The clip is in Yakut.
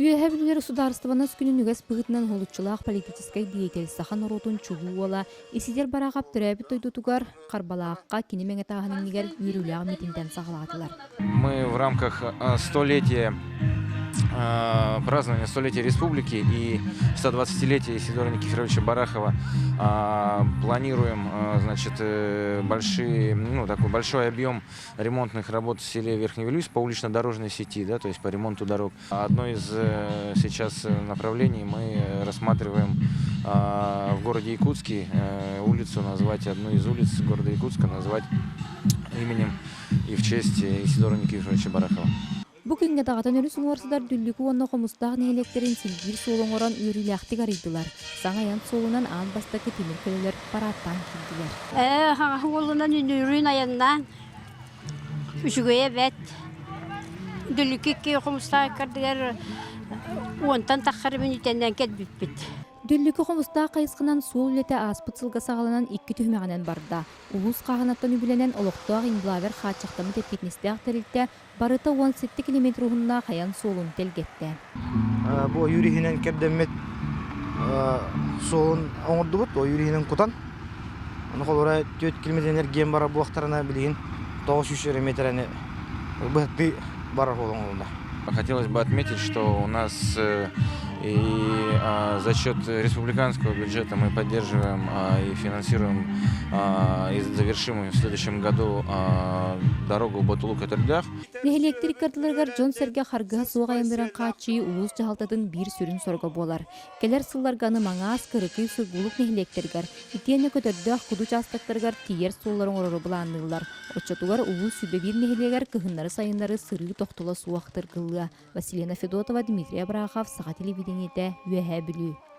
Үөһээ Бүлүүлэр судаарыстыбаннас күнүн үгэс быһыытынан уһулуччулаах политическай деятель, саха норуотун чулуу уола Исидор Барахов төрөөбүт дойдутугар Харбалаахха кини мэҥэ тааһын иннигэр үөрүүлээх миитинтэн саҕалаатылар. Мы в рамках столетия празднования столетия республики и 120-летия Исидора Никифоровича Барахова планируем, значит, большие, ну, такой большой объем ремонтных работ в селе Верхний Вилюйск по улично-дорожной сети, да, то есть по ремонту дорог. Одно из сейчас направлений мы рассматриваем в городе Якутске улицу назвать, одну из улиц города Якутска назвать именем и в честь Исидора Никифоровича Барахова. Бу күҥҥэ даҕатан өрүс уҥуор сытар Дүллүкү уонна Хомустаах нэһилиэктэрин силбиир суол оҥорон үөрүүлээхтик арыйдылар. Саҥа айан суолунан аан бастакы тимир көлөлөр параадтаан киирдилэр. Хаҥас уолунан үнүрүүн айаннаан үчүгэйэ бэрт. Дүллүкү икки Хомустаах ыккардыгар уонтан таххар мүнүүтэннэн кэлбиппит. Дүллүкү Хомустаах хайысханан суол үлэтэ ааспыт сылга саҕаланан икки түһүмэҕинэн барда. Улуус хааһынаттан үбүлэнэн олохтоох инглавер хааччахтаммыт эппиэтинэстээх тэрилтэ барыта 17 километр уһуннаах айан суолун тэлгэттэ. Бу ойуур иһинэн кэрдэммит суолун оҥордубут, ойуур иһинэн кутан. Ону холобура 4 километр энергиям барар буоллахтарына билигин 900 метрэни быһаттыы барар суол оҥоһулунна. Хотелось бы отметить, что у нас и за счет республиканского бюджета мы поддерживаем и финансируем и завершим в следующем году дорогу Ботулук-Этэрдэх. Нэһилиэктэр ыккардыларыгар дьон-сэргэ харгыһа суох айаннарын хааччыйыы улуус дьаһалтатын биир сүрүн соруга буолар. Кэлэр сылларга аны Маҥаас, Кырыкый, Сургуулук нэһилиэктэригэр, итиэннэ Көтөрдөөх Куду учаастактарыгар тиийэр суоллары оҥорору былаанныыллар. Оччотугар улуус сүбэ биир нэһилиэгэр кыһыннары-сайыннары сырыы тохтоло суох тыргыллыа. Василина Федотова, Дмитрий Абрахов, Саха телевидениетэ, Үөһээ Бүлүү.